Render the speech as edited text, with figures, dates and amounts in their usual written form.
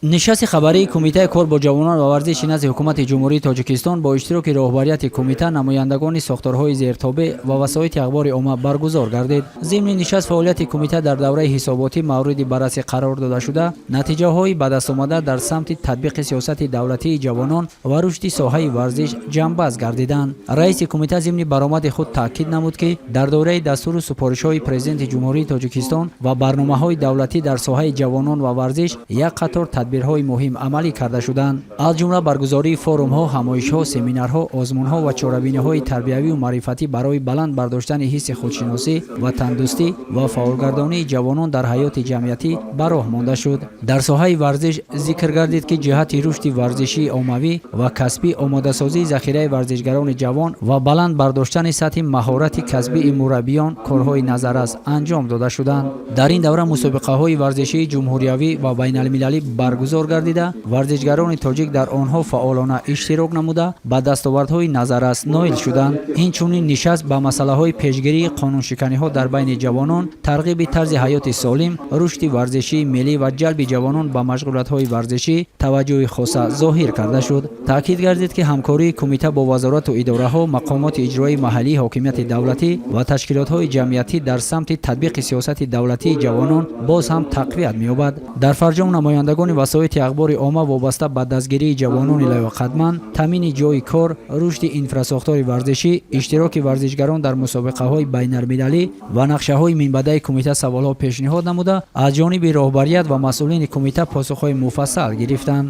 Нишасти хабарии Кумитаи кор бо ҷавонон ва варзиши назди Ҳукумати Ҷумҳурии Тоҷикистон бо иштироки роҳбарияти кумита, намояндагони сохторҳои зертобеъ ва васоити ахбори омма баргузор гардид. Зимни нишаст фаъолияти кумита дар давраи ҳисоботӣ мавриди баррасӣ қарор дода шуда, натиҷаҳои ба дастомада дар самти татбиқи сиёсати давлатии ҷавонон ва рушди соҳаи варзиш ҷамъбаст гардиданд. Раиси кумита зимни баромади худ таъкид намуд, ки дар доираи дастуру супоришҳои Президенти Ҷумҳурии Тоҷикистон ва барномаҳои давлатӣ дар соҳаи ҷавонон ва варзиш як қатор тадбирҳои муҳим амалӣ карда шуданд, аз ҷумла баргузории форумҳо, ҳамоишҳо, семинарҳо, озмунҳо ва чорабиниҳои тарбиявию маърифатӣ барои баланд бардоштани ҳисси худшиносӣ, ватандӯстӣ ва фаъолгардонии ҷавонон дар ҳаёти ҷамъиятӣ ба роҳ монда шуд. Дар соҳаи варзиш зикр гардид, ки ҷиҳати рушди варзишии оммавӣ ва касбӣ, омодасозии захираи варзишгарони ҷавон ва баланд бардоштани сатҳи маҳорати касбии мураббиён корҳои назаррас анҷом дода шуданд. Дар ин давра мусобиқаҳои варзишии ҷумҳуриявӣ ва байналмилалӣ баргузор гардида, варзишгарони тоҷик дар онҳо фаъолона иштирок намуда, ба дастовардҳои назаррас ноил шуданд. Инчунин нишаст ба масъалаҳои пешгирии қонуншиканиҳо дар байни ҷавонон, тарғиби тарзи ҳаёти солим, рушди варзишии миллӣ ва ҷалби ҷавонон ба машғулиятҳои варзишӣ таваҷҷӯҳи хоса зоҳир карда шуд. Таъкид гардид, ки ҳамкории кумита бо вазорату идораҳо, мақомоти иҷроии маҳаллии ҳокимияти давлатӣ ва ташкилотҳои ҷамъиятӣ дар самти татбиқи сиёсати давлатии ҷавонон боз ҳам тақвият меёбад. Дар фарҷом намояндагони васоити ахбори омма вобаста ба дастгирии ҷавонони лаёқатманд, таъмини ҷойи кор, рушди инфрасохтори варзишӣ, иштироки варзишгарон дар мусобиқаҳои байналмилалӣ ва нақшаҳои минбаъдаи кумита саволҳо пешниҳод намуда, аз ҷониби роҳбарият ва масъулини кумита посухҳои муфассал гирифтанд.